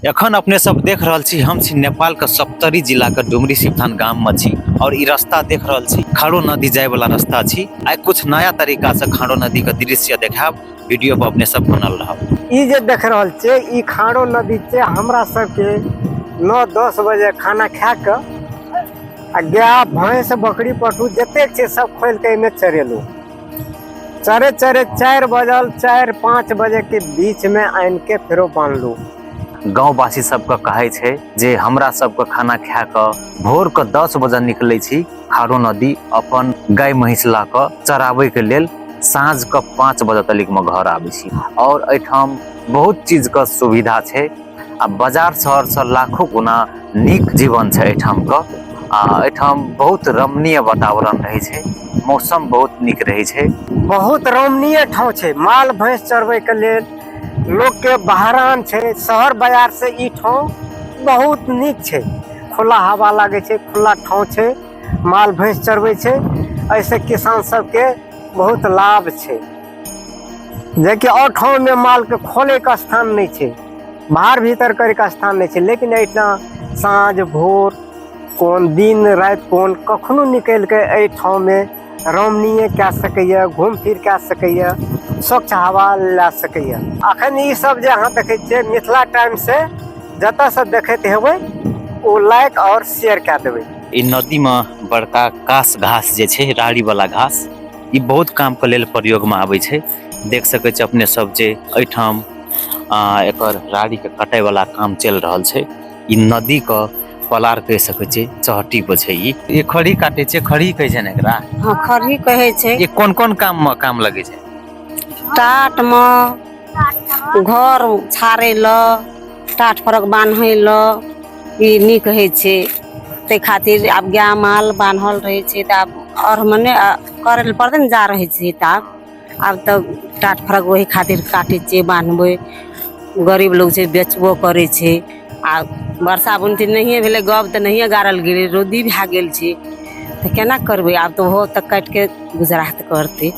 एखन अपने सब देख रहल छी, हम छी नेपाल के सप्तरी जिला के डुमरी शिवथान गाम में छी और ई रास्ता देख रहल छी खारो नदी जाय वाला रास्ता छी। आइ कुछ नया तरीका से खारो नदी के दृश्य देखाब, वीडियो पर अपने सब बनल रहब। ई जे देख रहल छियै ई खारो नदी छै। हमरा सबके 9-10 बजे खाना खा के आ गाय भैंस बकरी पशु जतेक छै सब खोलि के एहिमे चरेलहुँ। चरे चरे 4 बजल, 4-5 बजे के बीच में आनि के फेरो बान्हलहुँ। गाँववासी सबके कहै छै जे हमरा सबके खाना खा के भोर के 10 बजे निकलै छी खारो नदी अपन गाय महींस ला के चराबै के लेल, साँझ के 5 बजे तलिक में घर आबै छी। और एहिठाम बहुत चीज के सुविधा छै आ बाजार शहर से लाखों गुना नीक जीवन छै एहिठाम के। आ एहिठाम बहुत रमणीय वातावरण रहै छै, मौसम बहुत नीक रहै छै। बहुत रमणीय ठाव छै माल भैंस चरबै के लेल। लोक के बहरान छै, शहर बाजार से ई ठाव बहुत नीक छै। खुला हवा लागै छै, खुला ठाव छै, माल भैंस चरबै छै। एहिसँ किसान सबके बहुत लाभ छै। जेकि और ठाव में माल के खोले के स्थान नहीं छै, बाहर भीतर करे के स्थान नहीं छै, लेकिन एहिठाम साँझ भोर कोन दिन राति कोन कखनो निकलि के एहि ठाव में रमणीय कए सकैए, घूम फिर कए सकैए, स्वच्छ हवा लए सकैए। अखन ई सब जे अहाँ देखै छियै मिथिला टाइम से जतऽसँ देखैत हेबै ओ लाइक और शेयर कए देबै। ई नदी में बड़का कास घास जे छै, राड़ी वाला घास, ई बहुत काम के लेल प्रयोग में आबै छै। देख सकै छी अपने सब जे एहिठाम एकर राड़ी के कटै वाला काम चलि रहल छै। ई नदी के पलार कहि सकै छी, चहटी पर छै ई। ई खड़ी काटे छै, खड़ी कहै छै ने एकरा? हाँ, खड़ी कहै छै। ई कोन कोन काम में काम लगै छै? टाट में घर छाड़ै ल, टाट फरक बान्है ल ई नीक होइ छै। ताहि खातिर आब गाय माल बान्हल रहै छै तऽ आब आओर मने करै लए पड़तै ने, जा रहै छै तऽ आब तऽ टाट फरक ओहि खातिर काटै छियै, बान्हबै। गरीब लोग छै, बेचबो करै छै। आ वर्षा बुनती नहिए भेलै, गब तऽ नहिए गाड़ल गेलै, रौदी भए गेल छै तऽ केना करबै? आब तऽ ओहो तऽ काटिके गुजरात करतै।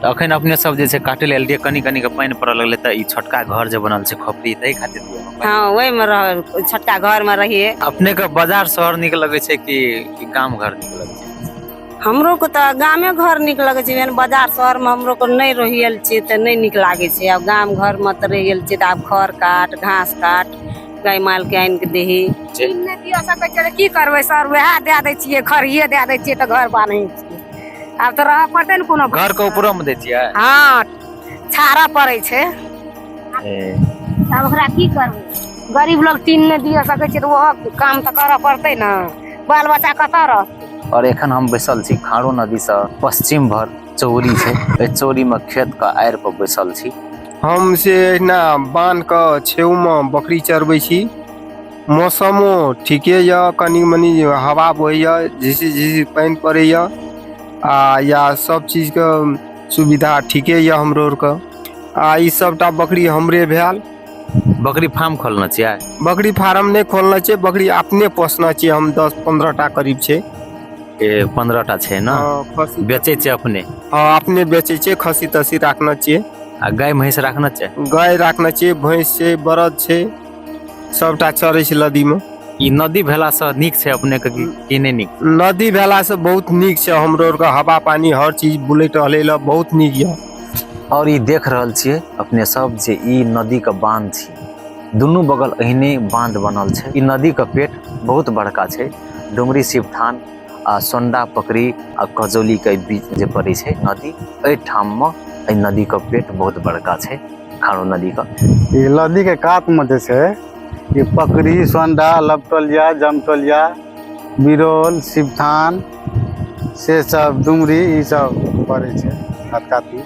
तऽ अखन अपने सब जे छै काटै लए एलियै, कनी कनी के पानि पड़ऽ लगलै तऽ ई छोटका घर जे बनल छै खोपड़ी, ताहि खातिर। हाँ, ओहिमे रह, छोटका घरमे रहियै। अपने के बाजार शहर नीक लगै छै कि गाम घर नीक लगै छै? हमरो के तऽ गामे घर नीक लगै छै। एहन बाजार शहरमे हमरो के नहि रहि गेल छियै तऽ नहि नीक लागै छै। आब गाम घरमे तऽ रहि गेल छियै तऽ आब खर काट, घास काट, गाय मालके आनि कऽ दही। नहि दिअ सकै छियै तऽ की करबै सर? वएह दए दै छियै, खड़िए दए दै छियै तऽ घर बान्है छियै। आब तऽ रहऽ पड़तै ने कोनो। घर के ऊपरो मे दै छियै? हाँ, छाड़ऽ पड़ै छै। आब ओकरा की करबै? गरीब लोग टीन नहि दिअ सकै छियै तऽ ओहो काम तऽ करऽ पड़तै ने। बाल बच्चा कतऽ रहतै? और एखन हम बैसल छी खारो नदी से पश्चिम भर चौरी छै, एहि चौरी में खेत के आड़ि पर बैसल छी। हम से एहिना बान्ह के छेउ में बकरी चरबै छी। मौसमो ठीके यऽ, कनी मनी हवा बहैया, झिसी झिसी पानि पड़ैया आ या सब चीजके सुविधा ठीके यऽ हमरो आरके। आ ई सबटा बकरी हमरे भेल। बकरी फार्म खोलने छियै? बकरी फार्म नहि खोलने छियै, बकरी अपने पोसने छियै हम। 10-15 टा करीब छै। ए 15 टा छै ने? हँ, खस्सी बेचै छियै अपने? हँ, अपने बेचै छियै, खस्सी तस्सी राखने छियै। आ गाय महींस राखने छियै? गाय राखने छियै, भैंस छै, बरद छै, सबटा चरै छै नदीमे। ई नदी भेलासँ नीक छै अपने के कि नहि नीक? नदी भेलासँ बहुत नीक छै हमरो आरके। हवा पानी हर चीज बुलै टहलै लए बहुत नीक यऽ। और ई देख रहल छियै अपने सब जे ई नदी के बांध छी, दुनू बगल एहने बांध बनल छै। ई नदी के पेट बहुत बड़का छै। डुमरी शिवथान आ सोंडा पकड़ी आ कजौली के बीच जे पड़ै छै नदी, एहि ठाम में एहि नदी के पेट बहुत बड़का छै, खारो नदी के। ई नदी के कात में जे छै ई पकड़ी, सोंडा, लपटोलिया, जमटोलिया, बिरौल, शिवथान से सब, डुमरी, ई सब पड़ै छै कात कात में।